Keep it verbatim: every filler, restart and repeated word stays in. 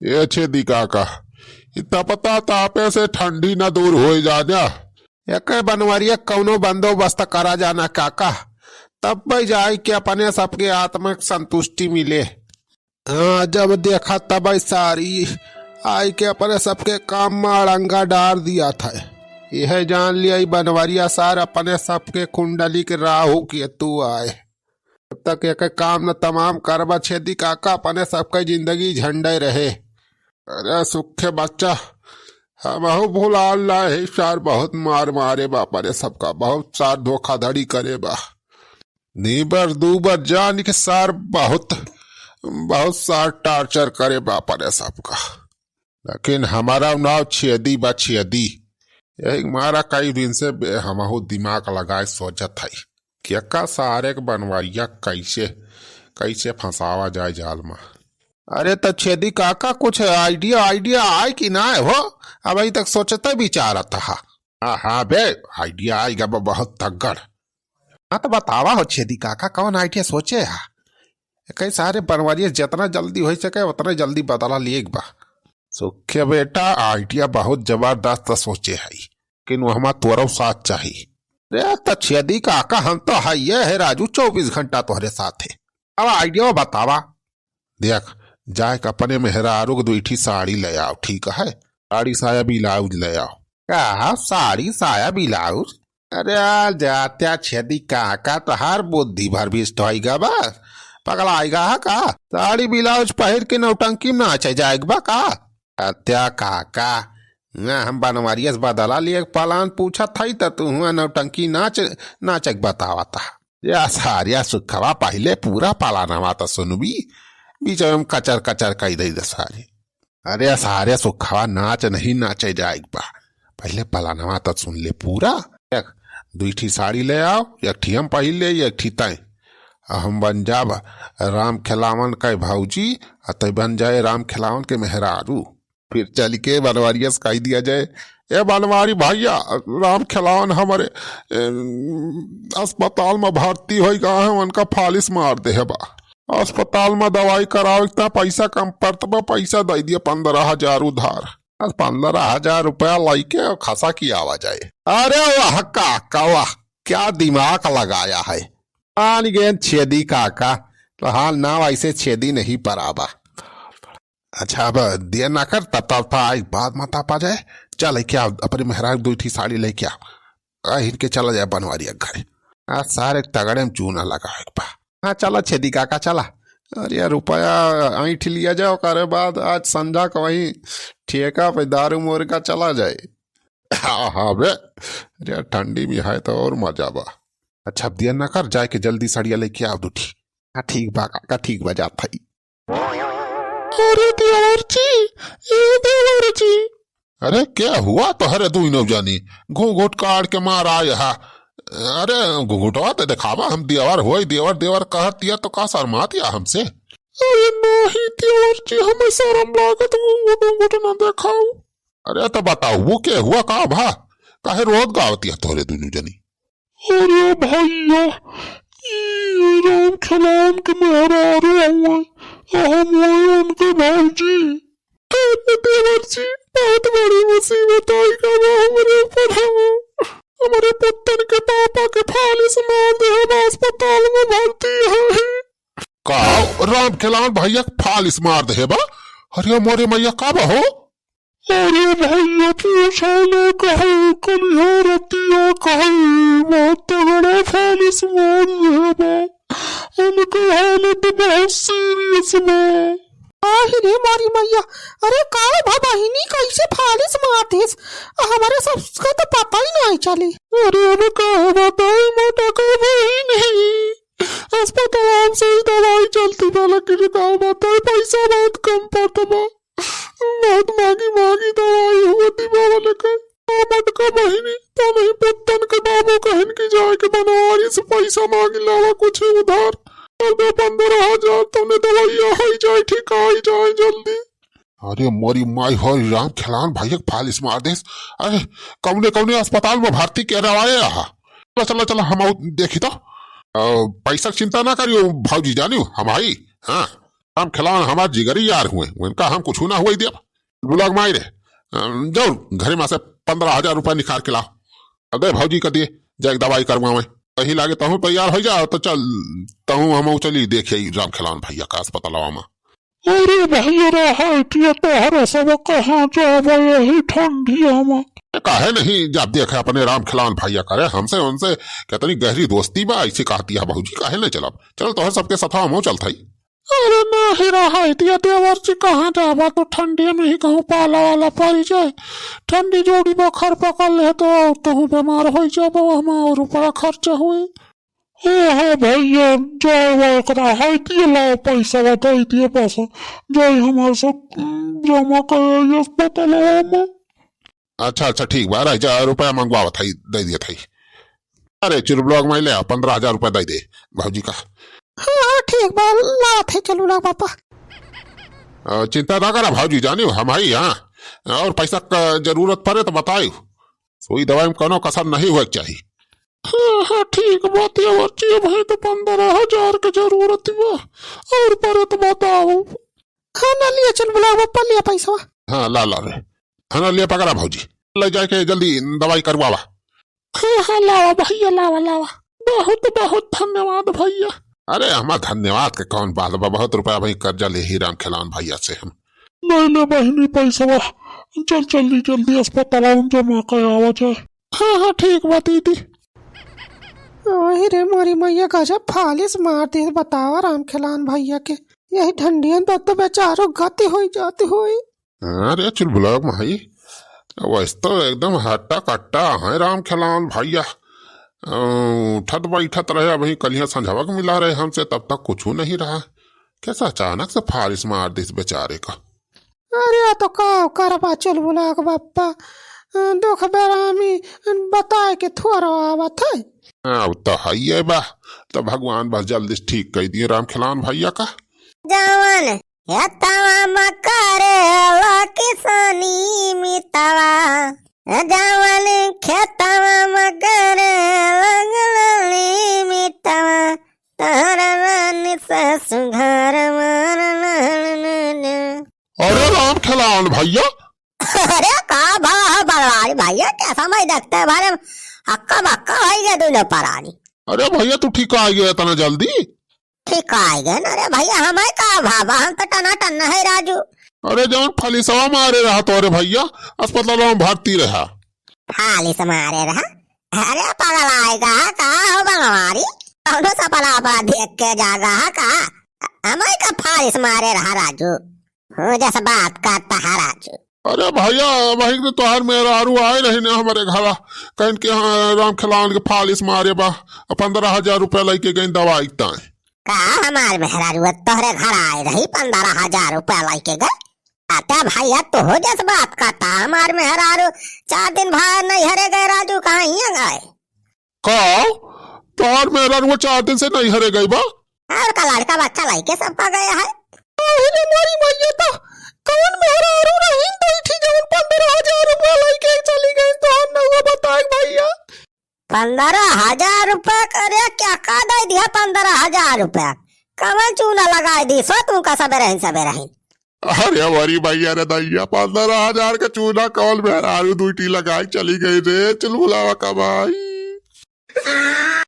ए छेदी काका, ई तपता तापे से ठंडी न दूर होइ जाए। एके बनवरिया कउनो बंदोबस्त करा जाना काका, तब्बइ जाइके अपने सबके आत्मिक संतुष्टि मिले। हाँ, जब देखा तबइ सारी आइके अपने सबके काम मा अड़ंगा डार दियात है। इहे जान लिया, ई बनवरिया सार अपने सबके कुंडली के राहु केतु आए। जब तक एके काम न तमाम करबा छेदी काका, अपने सबके जिंदगी झंडे रहे। अरे सुखे बच्चा, हमहू भुलाल नाहीं, सार बहुत मार मारे बा अपने सबका, बहुत सार धोखाधड़ी करे बा। नीबर दूबर जान के सार बहुत, बहुत सार torture करे बा अपने सबका। लेकिन हमारा नाव छेदी बा, छेदी। यही मारा कई दिन से बे-, हमहू दिमाग लगाए सोचत हई कि एका सारे के बनवरिया कैसे, कैसे फंसावा जाए जाल मा। अरे त छेदी काका, कुछ idea, idea आए कि ना हो? अबहीं तक सोचते विचारत हा। हाँ, हाँ बे, idea आइगा बा बहुत तगड़। हाँ त बतावा हो छेदी काका, कौन idea सोचे हा? कई सारे बनवरिया जितना जल्दी होइ सके उतना जल्दी बदला लिए के बा। सुखे बेटा, idea बहुत जबरदस्त सोचे हई, लेकिन वो हमार तोरो साथ चाही। रे त छेदी काका, हम तो हइये है राजू, चउबीस घंटा तोहरे साथ है। अब idea बतावा। देख, जाए के अपने मेहरारू के दुई ठी साड़ी ले आओ, ठीक है? साड़ी साया ब्लाउज ले आओ। का साड़ी साया ब्लाउज? अरे जात्या छेदी काका, तोहार बुद्धि भ्रष्ट होइगा बा, पगलाइगा है का? साड़ी ब्लाउज पहिर के नौटंकी में नाचे जाएक बा का? अत्या काका, ना हम बनवरिया से बदला लिए के plan पूछत हई त तू हुआ नौटंकी नाच, नाचे के बतावत हा। या सारिया सुखवा पहिले पूरा पलानवा त सुनबी, बीच में कचर कचर कई दई दे सारे। अरे सारे सुखवा नाच नहीं नाचे जाइक बा, पहिले पलानवा त सुन ले पूरा। देख, दुई ठी साड़ी ले आओ, एक ठी हम पहिर ले, एक ठी तैं। आ हम बन जाब राम खेलावन के भौजी, आ तै बन जाए राम खेलावन के मेहरारू। फिर चल के बनवारिया से कह दिया जाए, "ए बनवारी भैया, राम खेलावन हमरे, ए, अस्पताल में भर्ती होइ गा है, उनका फालिस मार देहे बा। अस्पताल में दवाई करावे इतना पैसा कम पड़त बा, पैसा दे दिया पन्द्रह हजार उधार।" बस पन्द्रह हजार रुपया लइके खसा की आवा जाए। अरे वाह काका वाह, क्या दिमाग लगाया है। आन गेन छेदी काका, तो हाल ना वैसे छेदी नहीं पराबा। अच्छा, अब देर ना कर, तब तब था, एक बात मत आ पा जाए। चल, लेके आ, अपने मेहरारू दुई ठी साड़ी लेके आ। आ, इनके चला जाए बनवारी के घरे। आ, सारे तगड़े में चूना लगा एक बा। हाँ, चला छेदी काका, चला। अरे यार, रुपया ऐंठ लिया जाए, ओकरे बाद आज संझा को वहीं ठेका पे दारू मोर का चला जाए। हाँ, हाँ बे। अरे यार, ठंडी में है तो और मजा बा। अच्छा, अब देर ना कर, जाए के जल्दी सड़िया लेके आओ दू ठी। हाँ, ठीक बा काका, ठीक बा, जात हई। अरे देवर जी, ए देवर जी। अरे क्या हुआ तोहरे दुइनो जानी? घूंघट काढ़ के मार आए हा। अरे घूंघटवा ते देखावा, हम देवर होई, देवर देवर कहत या तो का शर्मात या हमसे? अरे नाही देवर जी, हमें शर्म लागत, घूंघट घूंघट ना देखाऊ। अरे तो बताओ, वो के हुआ का भा? काहे रोत गावत या तोहरे दुइनो जानी? अरे भैया, ई राम खेलावन के मेहरारू हउवे, आ हम हई उनके भौजी। अरे देवर जी, बहुत बड़ी मुसीबत आई गवा हमरे ऊपर। हम, हमरे पुतन के पापा के फालिस मार देहे बा, अस्पताल में भर्ती है। का राम खेलावन भैया के फालिस मार देहे बा? अरे मोरे मैया, का बा हो? अरे भैया, पूछा ना कहे, कलिया रतिया कहे, बहुत तगड़ा फालिस मार रहे बा। उनके हालत बहुत serious बा। आहि रे मोरी मैया, अरे का भा बहिनी, कैसे फालिस मार देस? हमरे सबका तो पता ही नहीं चले। अरे अब का बताई, मोटा का बहिनी। अस्पताल से ही दवाई चलती बा, लेकिन का बताई, पैसा बहुत कम पड़त बा। बहुत महंगी महंगी दवाई हुआ दिवावल के। आ मोटका बहिनी, तो नहीं पुत्तन के बाबू कहन की जाए के बनवारी से पैसा मांगी लावा कुछ उधार। और दे पन्द्रह हजार, तोने दवाइया होई जाए, ठीक आई जाए जल्दी। अरे मोरी माई हो, राम खेलावन भैया के फालिस मार देस। अरे कौने कौने अस्पताल में भर्ती के रवाए रहा? चला चला चला, हम आउ देखी तो। अ, पैसा क चिंता ना करियो भौजी, जानियो हम हई। हाँ, राम खिलावन हमार जिगरी यार हुए, उनका हम कुछ ना हुए देब। बुलाक माई रे, अ, जाओ घरे मा से पन्द्रह हजार रुपया निकाल के लाओ। अब दे भौजी का दे, जाए दवाई करवावे। कहीं लागे तहूँ तैयार होइ जा, तो चल, तहूँ हम चली देखे राम खिलावन भैया का अस्पतालवा मा। अरे भैया रे, हटिया तोहरे सब कहाँ जाबे यही ठंडिया मा? काहे नहीं, जब देखे अपने राम खिलावन भैया करे, हमसे उनसे कितनी गहरी दोस्ती बा, ऐसे कहती है भौजी, काहे नहीं चलब? चल तोहर सबके साथ हम चलत हई। अरे नहीं रे, हटिया देवर जी, कहाँ जाबा तो ठंडिया मा ही कहूँ पाला वाला पड़ी जाए, ठंडी जोड़ी बोखार पकड़ ले तो और तहूँ बीमार होइ जाबो, हम और रुपया खर्चा हुई। ए, हाँ भैया, जाए वा एकरा, हाय दिए लाओ पैसा, दे दिए पैसा, जाए हमारे सब, उम, जमा करे अस्पताल में। अच्छा, अच्छा, ठीक बा, रह जा, रुपया मंगवावत हई, दे दिए थई। अरे, चुलबुलवा क माई ले आ, पन्द्रह हजार रुपया दे दे, भौजी का। हाँ, हाँ, ठीक बा, लावत हई, चुलबुलवा क पापा। अ, चिंता ना करा भौजी, जानियो, हम हई, हाँ, और पैसा क जरूरत पड़े तो बताइयो। सुई दवाई मा कौनो कसर नहीं हुए के चाही। हाँ, हाँ, ठीक बा देवर जी, अबहीं तो पन्द्रह हजार के जरूरत बा, और परे तो बताओ। हाँ, ना लिया चुलबुलवा क पापा, लिया पैसा। हाँ, ला, ला रे। हाँ, ना लिया पकड़ा भौजी, ले जाके जल्दी दवाई करवावा। हाँ, हाँ, लावा भैया, लावा, लावा। बहुत, बहुत धन्यवाद भैया। अरे, हमार धन्यवाद के कौन बात बा, बहुत रुपया अबहीं कर्जा ले ही राम खिलावन भैया से हम। ले ले बहिनी पैसवा, चल जल्दी जल्दी अस्पताल में जमा करावा जाए। हाँ, हाँ, ठीक बा दीदी। ओही रे मोरी मैया, गजब फालिस मार दिस, बतावा राम खिलावन भैया के। यही ठंडियन तो, तो बेचारो गति होई जाती होई। अरे चुलबुलवा क माई, वैसे तो एकदम हट्टा कट्टा है राम खिलावन भैया। अ, उठत बैठत रहे, अबहीं कलिया संझवा क मिला रहे हमसे, तब तक कुछ नहीं रहा। कैसा अचानक से फालिस मार दिस बेचारे का। अरे, आ तो का करबा चुलबुलवा क बप्पा, दुख बेरामी बताए के थोरो आवत है। अब तो हइये बा, तो भगवान बस जल्दी से ठीक कइ दिए राम खिलावन भैया का। जवन खेतवा में करेला किसानी मितवा, जवन खेतवा में करेला गलनी मितवा, तोहरा रानी सासु घर मार। अरे राम खिलावन भैया। अरे का भा हो बनवारी भैया, कैसा मैं देखते बारे हक्का बक्का होइ गए दोनों परानी। अरे भैया तू ठीक आ गया इतना जल्दी? ठीक आ गए ना रे भैया, हमें का भावा, हम तो टना टन है राजू। अरे जवन फालिसवा मारे रहा तोरे भैया, अस्पताल में भर्ती रहा। फालिस मारे रहा? अरे पगलाए गा का हो बनवारी, कौनो सपना अपना देख के जागा है का? हमें का फालिस मारे रहा राजू? हो जस बात का तहा राजू। अरे भैया, वही तो तोहार मेहरारू आए रही ना हमारे घरा, कहन के हाँ, राम खिलावन के फालिस मारे बा, पन्द्रह हजार रुपया लेके गई दवाई ताए। का हमार मेहरारू तोहरे घर आए रही पन्द्रह हजार रुपया लेके गए? अतः भैया तू हो जस बात का ता, हमार मेहरारू चार दिन बाद नैहरे गए राजू, कहाँ हियाँ गए? का? तोहार मेहरारू चार दिन से नैहरे गई बा? और का लड़का बच्चा लेके सबका गया है? अरे मोरी मैया, तो कौन मेहरारू रही बैठी जवन पन्द्रह हजार रुपया लेके चली गई, तोहार नौवा बताए भैया। पन्द्रह हजार रुपया करे क्या का दे दिया? पन्द्रह हजार रुपया कवन चूना लगाए दी सो तू का सबे रही सबे रही? अरे मोरी भैया रे दैया, पन्द्रह हजार का चूना कौन मेहरारू दुईटी लगाए चली गई रे चुलबुलवा क माई।